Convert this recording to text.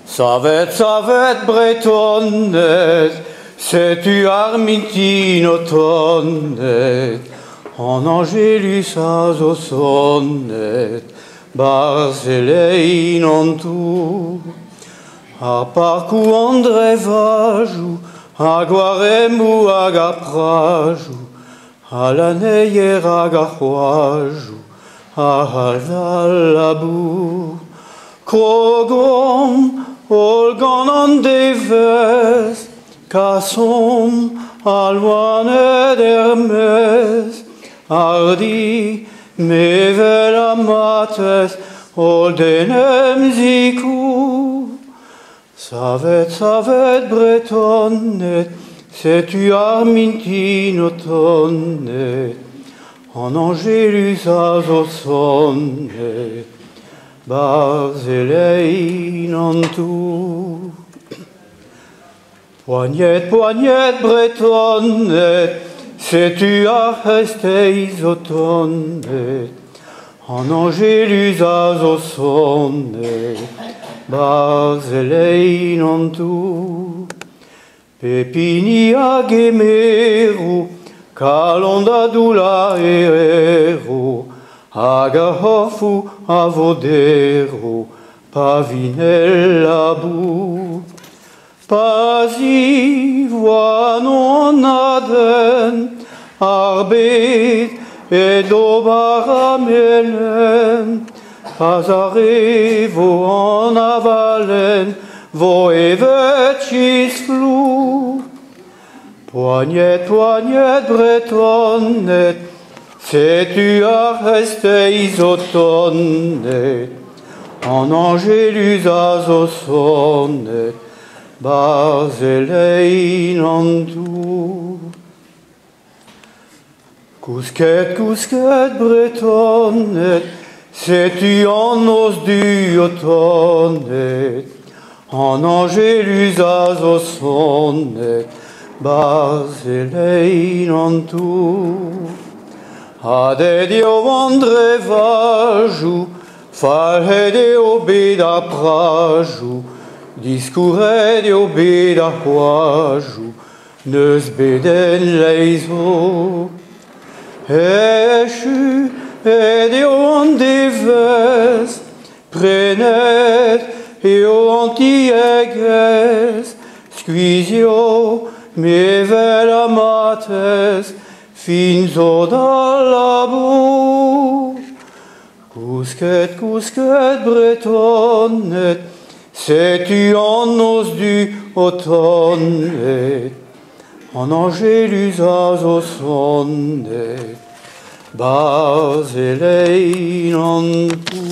Savet, savet, Bretoned, setu ar mintin o tonet, an Angelus a zo sonet, 'barzh e lein an tour. Ar parkoù an drevajoù, ha gwaremmoù hag ar prajoù, ha lanneier hag ar c'hoajoù, a c'halv al labour. Krogomp holl gant an devezh, kasomp al loened er-maez, hardi, mevel ha matezh, holl d'en em sikour. Savet, savet, Bretoned, setu ar mintin o tonet, an Angelus a zo sonet, 'barzh e lein an tour. Poaniet, poaniet, Bretoned, setu ar c'hreisteiz o tonet, an Angelus a zo sonet, 'barzh e lein an tour. Pep hini a gemero kalon da doullañ e erv, hag ar c'horfoù a vo derv pa vint el labour. Pa ziwano an aden, ar bed edo bara melen, pa zarevo an avalenn vo evet chistr flour. Poaniet, poaniet, Bretoned, setu ar c'hreisteiz o tonet, an Angelus a zo sonet, 'barzh e lein an tour. Kousket, kousket, Bretoned, setu an noz du o tonet, an Angelus a zo sonet, 'barzh e lein an tour. Hadet eo an drevajoù, falc'het eo bet ar prajoù, diskourret eo bet ar c'hoajoù, n'eus bet en leizho. Echu aet eo an devezh, prenet eo an tiegezh, skuizh eo mevel ha matezh, fin zo d'al labour. Kousket, kousket, Bretoned, setu an noz du o tonet, an Angelus a zo sonet, 'barzh e lein an tour.